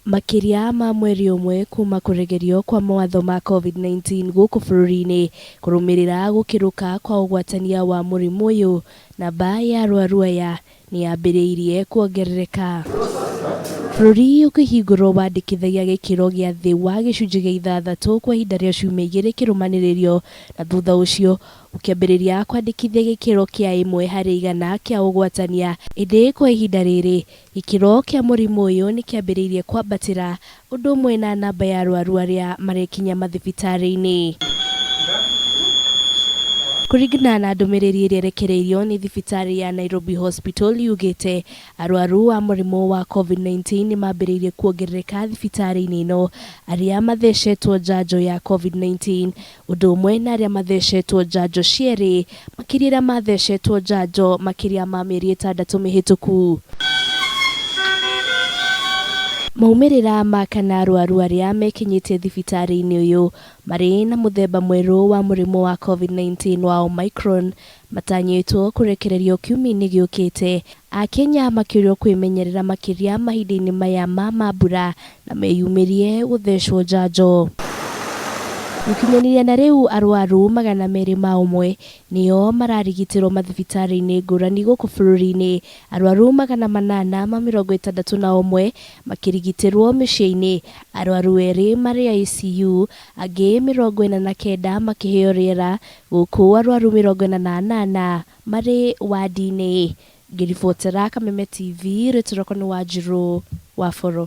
Makĩria ma mweri ũmwe kuma kũregerio kwa mawatho ma Covid-19 gũkũ bũrũri-inĩ kũrũmĩrĩra gũkĩrũka kwa ũgwatania wa mũrimũ ũyũ, namba ya arwaru aya nĩ yambĩrĩirie kuongerereka. Bũrũri ũkĩhingũrwo wandĩkithagia gĩkĩro gĩa thĩ wa gĩcunjĩ gĩa ithathatũ kwa ihinda rĩa ciumia igĩrĩ kĩrũmanĩrĩrio na thutha ũcio ũkĩambĩrĩria kwandĩkithia gĩkĩro kĩa ĩmwe harĩ igana kĩa ũgwatania ĩndĩ kwa ihinda rĩrĩ Gĩkĩro kĩa mũrimũ ũyũ nĩ kĩambĩrĩirie kwambatĩra, ũndũ ũmwe na namba ya arwaru arĩa marekinyia mathibitarĩ-inĩ. Kũringana na ndũmĩrĩri ĩrĩa ĩrekereirio nĩ thibitarĩ ya Nairobi Hospital yugĩte arwaru a mũrimũ wa Covid-19 nĩ mambĩrĩirie kuongerereka thibitarĩ-inĩ ĩno, arĩa mathecetwo njanjo ya Covid-19 Ũndũ ũmwe na arĩa mathecetwo njanjo cierĩ, makĩria arĩa mathecetwo njanjo makĩria ma mĩeri ĩtandatũ mĩhĩtũku. Maumĩrĩra ma kana arwaru arĩa mekinyĩtie thibitarĩ-inĩ ũyũ marĩ na mũthemba mwerũ wa mũrimũ wa Covid-19 wa Omicron matanyĩtwo kũrekererio kiumia-inĩ gĩũkĩte Akenya makĩũrio kwĩmenyerera makĩria mahinda-inĩ maya ma mambura na meyumĩrie gũthecwo njanjo. Gũkinyanĩria na rĩu arwaru 201 nĩo mararigitĩrwo mathibitarĩ-inĩ ngũrani gũkũ bũrũri-inĩ, arwaru 861 makĩrigitĩrwo mĩciĩ-inĩ, arwaru erĩ marĩ ICU, angĩ 49 makĩheo rĩera, gũkũ arwaru 48 marĩ wandi-inĩ. Ngĩribotera Kameme TV, rĩtwa rĩakwa nĩ Wanjirũ wa Boro.